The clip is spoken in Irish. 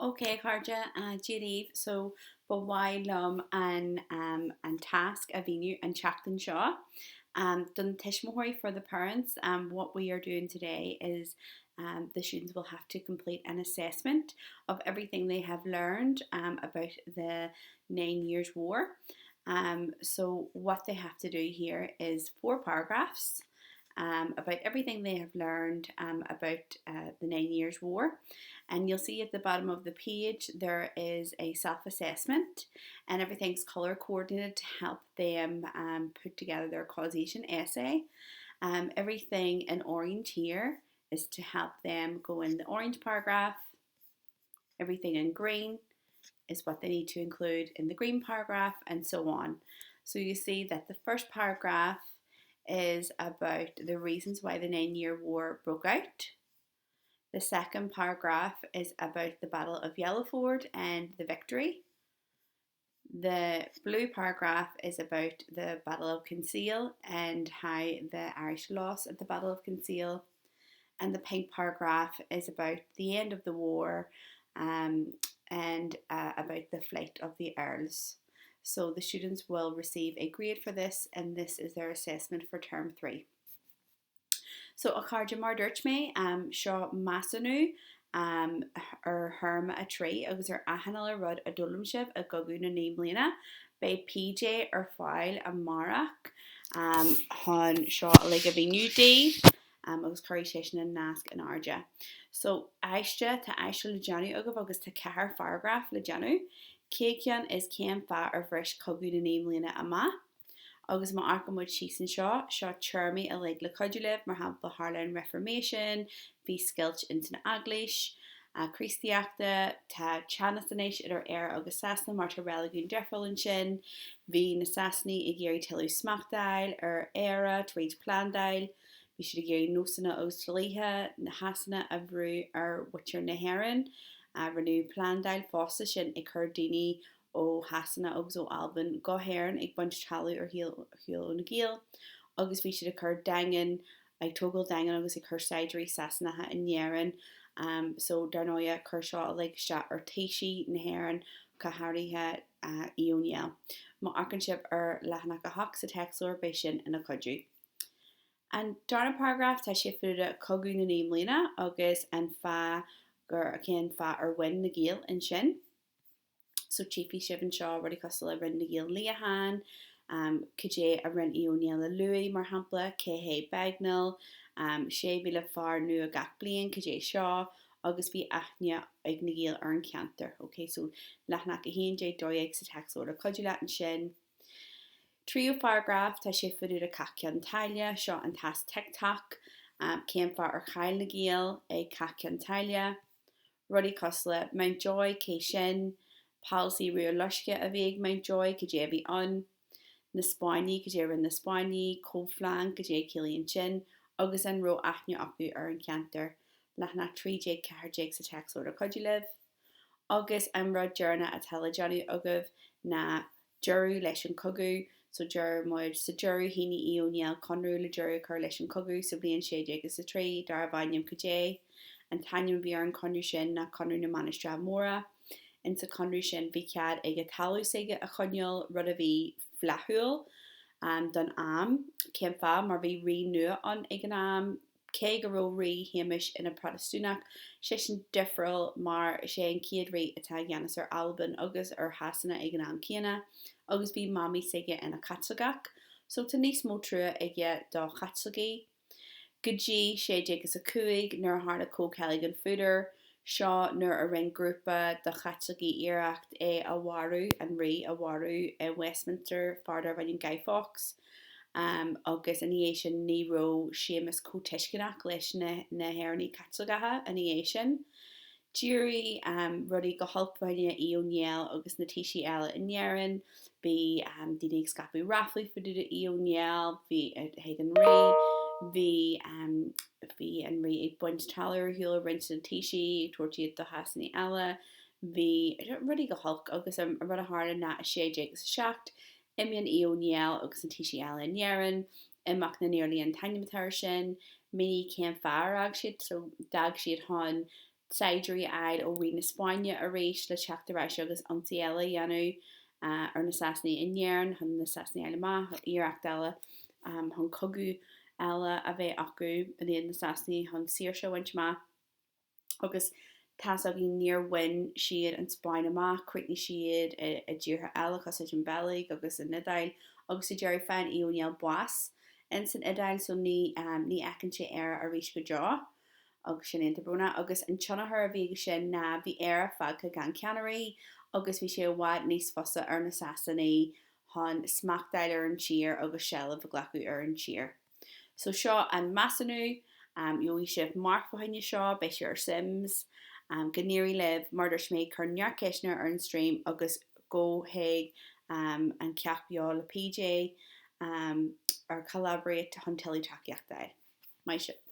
Ok a chairde, Dia daoibh, so ba mhaith liom an an tasc a mhíniú an tseachtain seo. Don tuismitheoirí, for the parents, what we are doing today is the students will have to complete an assessment of everything they have learned about the Nine Years War. So what they have to do here is four paragraphs. um, about everything they have learned um, about uh, the Nine Years' War. And you'll see at the bottom of the page there is a self assessment, and everything's colour coordinated to help them um, put together their causation essay. Um, everything in orange here is to help them go in the orange paragraph. Everything in green is what they need to include in the green paragraph and so on. So you see that the first paragraph is about the reasons why the Nine Year War broke out. The second paragraph is about the Battle of Yellowford and the victory. The blue paragraph is about the Battle of Kinsale and how the Irish lost at the Battle of Kinsale. And the pink paragraph is about the end of the war um, and uh, about the flight of the Earls. So the students will receive a grade for this and this is their assessment for term 3. So a chairde, mar a dúirt mé, seo measúnú ar théarma 3 agus ar achan uile rud a d'fhoghlaim sibh i gCogadh na Naoi mBliana. Beidh PJ ar fáil amárach chun seo uilig a mhíniú daoibh agus cuirfidh seisean an nasc in airde. So, aiste, tá aiste le déanamh agaibh agus tá ceathair pharagraf le déanamh. Chéad cheann is cén fáth ar bhris Cogadh na Naoi mBliana amach? Agus má amharcann muid síos anseo, seo téarmaí uilig le cuidiú libh, mar shampla tharla an Reformation, bhí scoilt ins an Eaglais Críostaíochta, tá teannas anois idir Éire agus Sasana mar tá reiligiún difriúil ansin, bhí na Sasanaigh ag iarraidh tuilleadh smacht a fháil ar Éire tríd plandáil, bhí siad ag iarraidh nósanna agus dlíthe na Shasana a bhrú ar mhuintir na hÉireann, rinneadh plandáil fosta, sin ag cur daoine ó Shasana agus ó Albain go hÉirinn ag baint talamh ar shiúl ó na Gaeil agus bhí siad ag cur daingean, ag tógáil daingean agus ag cur saighdiúirí Sasanacha in Éirinn. So dar ndóighe chuir seo uilig isteach ar taoisigh na hÉireann, go háirithe Aodh Ó Néill. Má amharcann sibh ar leathanach 8 sa téacsleabhar beidh sin ina chuidiú. An darna paragraf, tá sé faoi Cogadh na Naoi mBliana agus an fáth gur, cén fáth ar bhain na Gaeil ansin. So tchífidh sibh anseo rudaí cosúil le rinne na Gaeil luíochán, cad é a rinne Aodh Ó Néill a luaigh, mar shampla, cé hé Bagnall, 6,000 fear nua gach bliain, cad é seo, agus bhí aithne ag na Gaeil ar an cheantar. Ok, so leathanach 11, 12 sa téacsleabhar le cuidiú leat ansin. Tríú pharagraf, tá sé fá dtaobh de Cath Chionn tSáile, seo an tasc TikTok, cén fáth ar chaill na Gaeil ag Cath Chionn tSáile? Rudaí cosúil le Mountjoy, cé sin? Polasaí Rua Loiscthe a bhí ag Mountjoy, cad é a bhí ann? Na Spáinnigh, cad é a rinne na Spáinnigh? Comhphlean, cad é a chiallaíonn sin? Agus an raibh aithne acu ar an cheantar? Leathanach 13, 14 sa téacsleabhar le cuidiú libh. Agus an rud deireanach atá le déanamh agaibh ná deireadh leis an chogadh. So deir muid, sa deireadh shínigh Aodh Ó Néill conradh le deireadh a chur leis an chogadh sa bhliain 1603, darbh ainm cad é. An t-ainm a bhí ar an chonradh sin ná Conradh na Mainistreach Móire. Insa chonradh sin bhí cead aige talamh s'aige a choinneáil, rud a bhí flaithiúil don am. Cén fáth? Mar bhí rí nua ann ag an am. Cé go raibh Rí Shéamais ina Phrotastúnach, seisean difriúil mar is é an chéad rí atá i gceannas ar Albain agus ar Shasana ag an am céanna, agus bhí mamaí s'aige ina Chaitliceach, so tá níos mó trua aige do Chaitlicigh. Go dtí 1605, nuair a tharla Comhcheilg an Phúdair, Seo nuair a rinne grúpa de Chaitlicigh iarracht é a mharú, an rí a mharú i Westminster, fear darbh ainm Guy Fawkes, agus ina dhiaidh sin ní raibh Séamus chomh tuisceanach leis na hÉireannaigh Chaitliceacha ina dhiaidh sin. D'éirigh rudaí go holc fá choinne Aodh Ó Néill agus na taoisigh eile in Éirinn. Bhí daoine ag scaipeadh ráflaí fá dtaobh de Aodh Ó Néill, bhí chuig an rí, bhí bhí an rí ag baint talamh ar shiúl ó roinnt de na taoisigh, ag tabhairt iad do Shasanaigh eile, bhí rudaí go holc agus an rud a tharla ná i 1607, imíonn Aodh Ó Néill agus na taoisigh eile in Éirinn, Imeacht na nIarlaí an t-ainm atá air sin, mínigh cén fáth ar fhág siad, so d'fhág siad chun. saighdiúirí a fháil ó Rí na Spáinne arís le teacht ar ais agus ionsaí eile a dhéanamh ar na Sasanaigh in Éirinn chun na Sasanaigh a fháil amach, iarracht eile chun cogadh eile a bheith acu in éadan na Sasanaigh chun saoirse a bhaint amach. Agus tá's againn níor bhain siad an Spáinn amach, chríochnaigh siad i dtíortha eile cosúil an Bheilg agus an Iodáil agus sa deireadh faigheann Aodh Ó Néill bás ins an Iodáil so ní ní fheiceann sé Éire arís go deo agus sin iontach brónach. Agus an tionchar a bhí aige sin ná bhí Éire fágtha gan ceannairí agus bhí sé i bhfad níos fusa ar na Sasanaigh chun smacht a fháil ar an tír agus seilbh a ghlacadh ar an tír. So seo an measúnú, gheobhaidh sibh marc fá choinne seo, beidh sé ar Sims. Go n-éirí libh, mar a dúirt mé, cuir neart ceisteanna ar an stream agus gabh chuig an ceacht beo le PJ ar Collaborate chun tuilleadh tacaíochta a fháil. Maith sibh.